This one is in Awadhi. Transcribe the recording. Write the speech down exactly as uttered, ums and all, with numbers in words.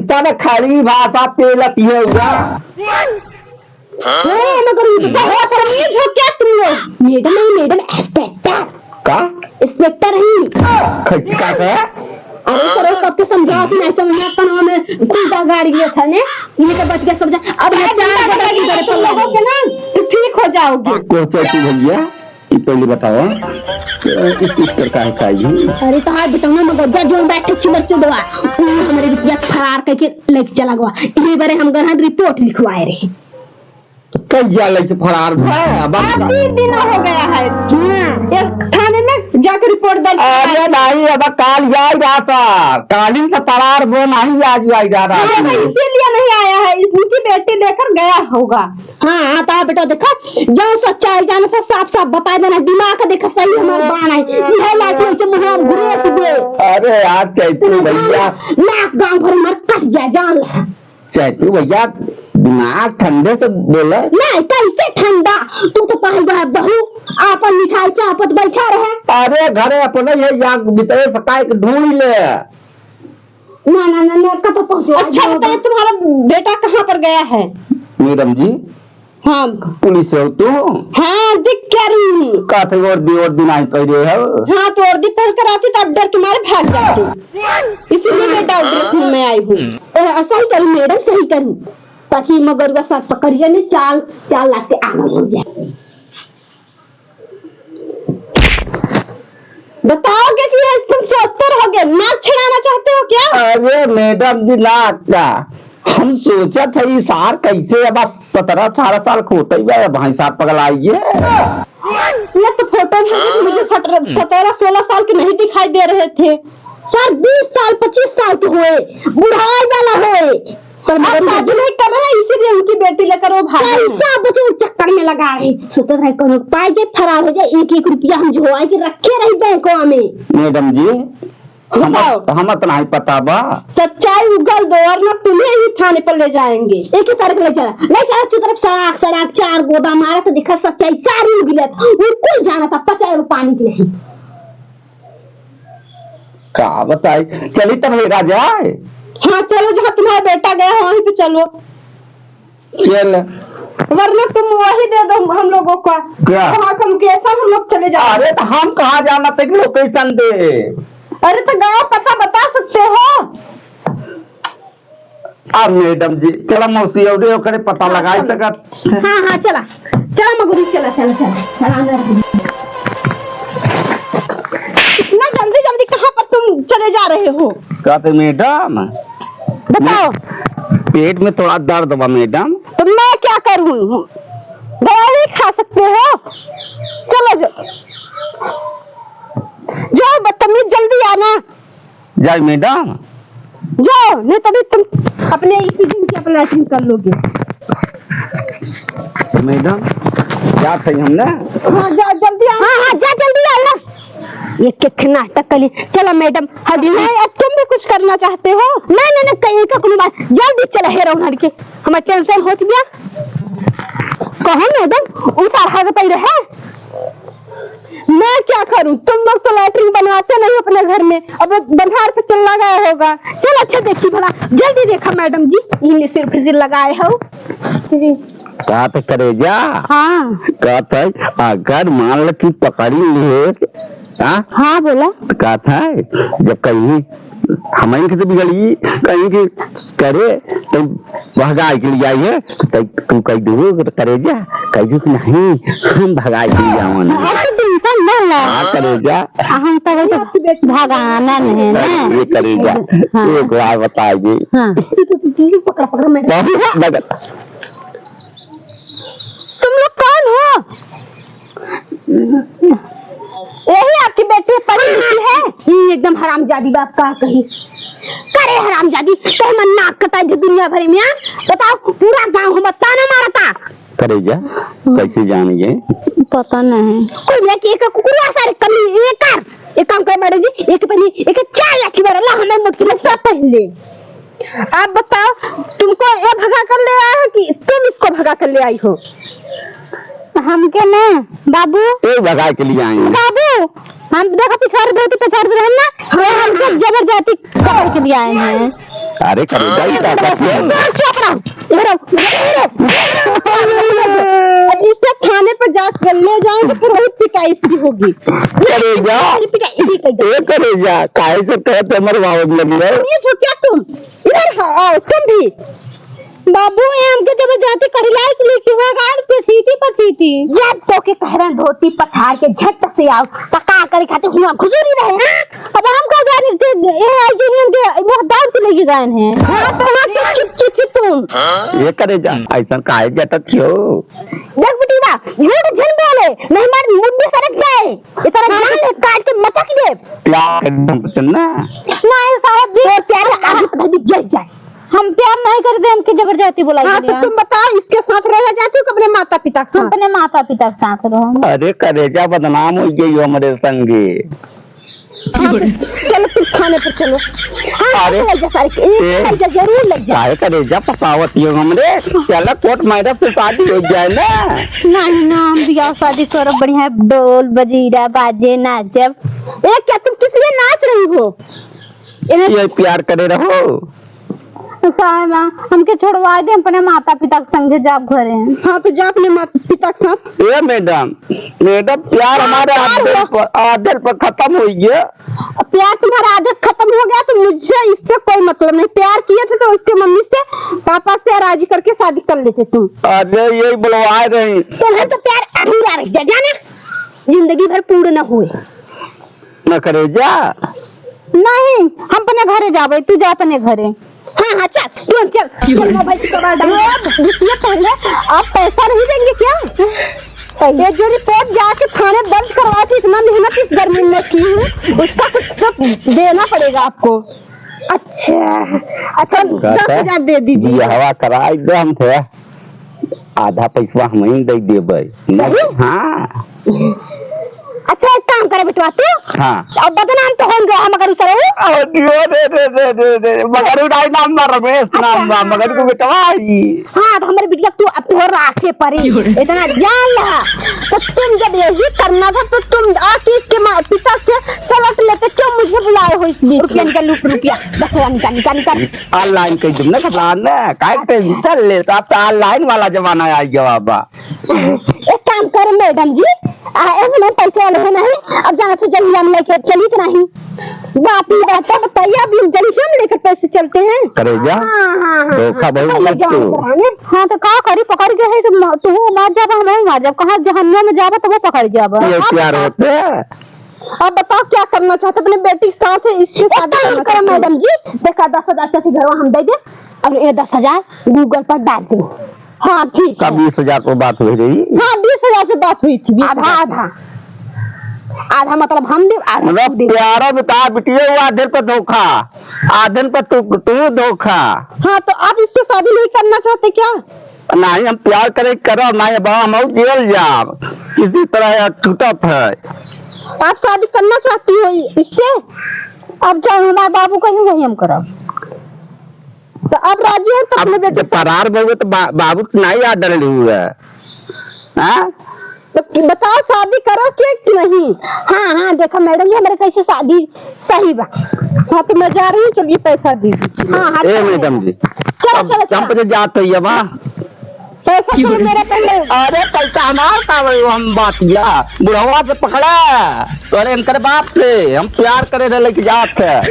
तब खड़ी भाषा पेलत ही हुआ। ए, मगर ये तो बहुत रमीज हो क्या तुम लोग? मैडम नहीं, मैडम, इंस्पेक्टर। का? इंस्पेक्टर ही। कैसे का कहा? अरे सर, कब के समझावत ही नहीं, समझ में आता ना, हमें खुद गाड़ी गया था ने, ये तो बच गया सब जा-, अब ये चार बता की घर पर लगा। तो ठीक हो जाओगे। को चैतू भैया, ये पहले बताओ, इंस्पेक्टर का है का ये? अरे तो हाथ बताओ ना, मगर जा जो बैठे खिलर चुदवा, वो हमारे बिटिया फरार करके लेके चला गवा। यही बारे हम गहन रिपोर्ट लिखवाए रहे। तो कहिया लेके फरार भए? अब हम आज तीन दिन हो गया है। हाँ। एक थाने में जाके रिपोर्ट दर्ज कराई। अरे नहीं, अब काल आई रहा था, काल ही से फरार वो नहीं आज आई रहा था। हाँ, तो इसीलिए नहीं आया है, इनकी बेटी लेकर गया होगा। हाँ, हाँ, तो आप बेटा देखा, जो सच्चाई जाने से साफ साफ बताए देना, दिमाग का देखा सही हमार बान है, यह लाठी से मुँह में घुरेस दे। अरे यार, चैतू भैया। नाक गाँव भर मार कट गया, जान ले। चैतू भैया, दिमाग ठंडे से बोले। नहीं, कैसे ठंडा? तू तो पहल रहा बहू, आपन मिठाई चापत बैठा रहे। अरे, घरे अपने ये याग बितरे सकाए के ढूंढ ले। ना, ना, ना, ना, कब पहुंचो? अच्छा, बताइए, तुम्हारा बेटा कहाँ पर गया है? मैडम जी, हाँ। पुलिस हो तू? हाँ, दिख क्या रही हूँ? का थे वर्दी, वर्दी नहीं पहरे हो? हाँ, तो वर्दी पहन कर आती तो अब डर के मारे भाग जाती। इसीलिए मैं डाउट में आई हूँ। ए, सही करूँ मैडम, सही करूँ। ताकि मगरुआ सर पकड़िए ने चाल, चाल लागते आनंद हो जाए। बताओगे कि ये तुम चौहत्तर हो गए, नाक छिड़ाना चाहते हो क्या? अरे मैडम जी, नाक का हम सोचत है, ई सार कैसे अब सतरह अठारह साल के होते ही बा, अब भाई साहब पगलाइए। ये तो फोटो में मुझे सतरह, सतरह सोलह साल के नहीं दिखाई दे रहे थे। सर, बीस साल, पच्चीस साल के हुए, बुढ़ाई वाला हुए। पर मगर आप शादी नहीं कर रहे हैं, इसीलिए उनकी बेटी लेकर वो भागे हैं। पैसा बचे, वो चक्कर में लगा रहे। सोचत रहे, कोनो पाई के फरार हो जाए, एक एक रुपया हम झोवाई के रखे रही बैंकों में। मैडम जी, हम, बताओ। हम तो नहीं पता बा। सच्चाई उगल दो, वरना तुम्हें ही थाने पर ले जाएंगे। एक ही तारीख ले चला, ले चला, चुतरफ सड़ाक, सड़ाक, चार गोदा मारा तो देखा, सच्चाई सारी उगलत, वो कुल जाना था, पचाए वो पानी की नहीं। का बताई, चली तब हेरा जाए। हाँ, चलो, जहाँ तुम्हारा बेटा गया है, वहीं पे चलो। चल। वरना तुम वही दे दो हम लोगों का। क्या? वहाँ का लोकेशन हम लोग चले जाओ। अरे, तो हम कहाँ जाना था कि लोकेशन दे? अरे, तो गाँव पता बता सकते हो? अब मैडम जी, चला मौसी, और ओकरे पता हाँ, लगाई चलो। सकत। हाँ, हाँ, चला। चला मगुरी, चला, चला, चला। चला, अंदर। इतना जल्दी, जल्दी कहाँ पर तुम चले जा रहे हो? कहते मैडम, बताओ। पेट में थोड़ा दर्द बा मैडम। तो मैं क्या करूँ? दवाई नहीं खा सकते हो? चलो जो, जो बदतमीज, जल्दी आना। जाए मैडम। जाओ, नहीं तभी तुम अपने इसी दिन की अपना लैट्रिन कर लोगे। मैडम, जात है हमने। हाँ, जाओ, जल्दी आओ। हाँ, हाँ, जा जल्दी आ ना। ये कितना नाटक कर ली। चलो मैडम, हल्दी नहीं, अब तुम भी कुछ करना चाहते हो? नहीं, नहीं, नहीं, कहीं का कोनो बात। जल्दी चला हेरो उन्हर के। हमार टेंशन होत बिया। कहो मैडम, उ सार हगतई रहे। मैं क्या करूं, तुम लोग तो लैट्रिन बनवाते नहीं अपने घर में, अब बन्हार पे चला गया होगा। चल अच्छा देखी भला, जल्दी देखा मैडम जी, इन्हें सिर फिजिर लगाए हो। जी। का तो करेजा? हाँ। का तो अगर मान ल कि पकड़ी लिए, हाँ? हाँ, बोला। तो का था, जब कहीं हमइन के तो बिगड़ी, कहीं के करे, तो भगाए के लिए आई है, तो तू कह दू, करेजा, कह दू कि नहीं, हम भगाए के लिए आवन। हाँ, तो तुम तो ना ला। हाँ, करेजा। हम तो वही तो भगाना नहीं ना। अरे, ये करेजा, हाँ। एक बार बताइए। हाँ। पकड़, पकड़, मैं बहुत लगत। तुम लोग कौन हो? यही आपकी बेटी पढ़ी लिखी है? ई एकदम हरामजादी बात का कही। करे हरामजादी, कहे मन नाक कटाई दे दुनिया भर में, हाँ? बताओ, पूरा गांव हम ताना मारता। करे जा, कैसे जान गए? पता नहीं। कोई लेके एक कुकुरवा सारे कमी एकर, एक काम कर मैडम जी, एक पहले एक चार लाख की बार अल्लाह हमें मत किलो सब पहले। आप बताओ, तुमको ये भगा कर ले आया है कि तुम इसको भगा कर ले आई हो? हमके ना, बाबू। ये भगा के लिए आई हैं। बाबू, हम देखो पिछवाड़ दे, पिछवाड़ दे ना, ये हमको जबरदस्ती पकड़ के लिए आए हैं। अरे करेजा, ई का करत है? चुप रहो, ये रहो, ये रहो। अब इसे थाने पे जा कर ले जाएंगे, फिर वही पिटाई शुरू होगी। करेजा, पिटाई, यही करेजा। ए करेजा, काहे से कहत हमर बाबू लग गए? ये जो क्या तुम? इधर आओ, तुम भी। बाबू, ये हमके जबरदस्ती करी लायक लेके हुआ गाड़ पे सीटी पर सीटी। जब तो के कहरन धोती पछाड़ के झट से आओ, त का करे खातिर हुआ खुजूरी रहे, हाँ? अब हम का जानी थे, ए आई के हमके वो दौड़ के लेके गए हैं। हाँ, तो हाँ, तो चुप, चुप, चुप तुम। ये करेजा, ऐसा काहे जतत हो? देख बिटिया, झूठ झन बोले, नहीं मार मुंह में सरक जाए। इतना जान ले, काट के मचक दे। प्यार एकदम पसंद ना। नहीं साहब जी। तो प्यार आगे पता नहीं जल जाए। हम प्यार नहीं करते, हमके जबरदस्ती बोलाई हाँ, तो तुम बताओ, इसके साथ रह जाती हो कि अपने माता पिता के साथ? अपने माता पिता के साथ रहो। अरे करेजा बदनाम हो गई हो हमरे संगे। हाँ, तो चलो तुम थाने पर चलो। हाँ, अरे, चलो जा सारे, ए, चलो जा, जरूर लग जा। काहे करेजा फसावत हो हमरे? चलो कोर्ट मैरिज से शादी हो जाए ना। नहीं ना, हम बियाह शादी करब, बढ़िया ढोल बजीरा बाजे नाचब। ए, क्या तुम किस लिए नाच रही हो? ये प्यार करे रहो। साहेबा, हमके छोड़वा दे, अपने माता पिता के संगे जाब घरे। हाँ, तो जा अपने माता पिता के साथ। ए मैडम, मैडम, प्यार हाँ, हमारे प्यार आधे हो। पर, आधे पर खत्म हो गया। प्यार तुम्हारा आधे खत्म हो गया, तो मुझे इससे कोई मतलब नहीं। प्यार किए थे तो उसके मम्मी से, पापा से राजी करके शादी कर लेते तुम। अरे, यही बुलवा रही। तुम्हें तो प्यार अधूरा रह गया, जाना, जिंदगी भर पूर्ण न हुए। न करे जा। नहीं, हम अपने घरे जाबे, तू जा अपने घरे। हाँ, हाँ, चल, तू चल, चल, मोबाइल से कबाड़ डाल। ये, ये पहले आप पैसा नहीं देंगे क्या? ये जो रिपोर्ट जाके थाने दर्ज करवा के इतना मेहनत इस गर्मी में की हूँ, उसका कुछ तो देना पड़ेगा आपको। अच्छा, अच्छा, दस हजार दे दीजिए। बियाहवा कराई दे हम थे। आधा पैसवा हमहीं दे देबै। सही? हाँ। अच्छा, एक काम करे बेटवा, तू हाँ। अब बदनाम तो होइल रहा मगर उतरे। अरे रे रे रे रे रे, मगर उड़ाई नाम बा, रमेश नाम बा, अच्छा, मगर को हाँ। बेटवा आई। हाँ, तो हमरे बिटिया तू, अब तोहर राखे परी। इतना जान ला, तो तुम जब यही करना था, तो तुम आके इसके माँ, पिता से सलट लेते, क्यों मुझे बुलाए हो इस बीच में? रुपया निकाल, रुपया, दस हजार निकाल, निकाल, निकाल। Online कइ देब ना, घबरा ना, काहे tension लेत, अब तो online वाला जमाना आइ गवा बा। एक काम कर मैडम जी, आ, ऐसे में पैसे वाले हैं नहीं, अब जाना तो जल्दी हम लेके चली तो नहीं। बाप रे, अच्छा बताइए, अब हम जल्दी हम लेकर पैसे चलते हैं। करे जा। हाँ, हाँ, हाँ, धोखा हाँ, बहुत पहले मत जाओ तू। कराने। हाँ, तो का करी, पकड़ गए है तो म-, तू मर जाबा, हम मर जाब, कहाँ जहन्नुम में जाबा, तो वो पकड़ जाबा। ये आप प्यार होते हैं? अब बताओ क्या करना चाहते अपने बेटी के साथ, है इससे एक शादी काम करना करो चाहते हो? मैडम जी, देखा दस हजार चाची घरवा हम दे दे, और ये दस हजार Google पर डाल दे। हाँ ठीक का है। बीस हजार पे बात हुई रही? हाँ बीस हजार पे बात हुई थी, बीस हजार। आधा आधा, आधा मतलब हम दे, आधा मतलब तू दे। प्यारा बता बिटिया, वो आधे पे धोखा, आधे पे तू, तू धोखा। हाँ तो आप इससे शादी नहीं करना चाहते क्या? नहीं, हम प्यार करे करब, नहीं बाबा, हम और जेल जाब, किसी तरह या छूटत है। आप शादी करना चाहती हो इससे? अब जो हमारे बाबू कहीं वही हम करब। तो अब राजी हो तो अब अपने बेटे जब फरार भउए तो बा-, बाबू से नहीं याद डरली हुआ। हाँ? तो कि-, बताओ शादी करो के कि नहीं? हाँ, हाँ, देखो मैडम जी, हमारे कैसे शादी सही बा। हाँ, तो मैं जा रही हूँ, चलिए पैसा दे दीजिए। हाँ, हाँ, ए चलो। मैडम जी, चलो, अब चलो, हम चलो। पहले जात है ये बा। पैसा तो मेरे पहले। अरे पैसा हमार का भाई, हम बात जा बुढ़वा से पकड़ा, तोरे इनकर बाप से हम प्यार करे रहे लेके जात है।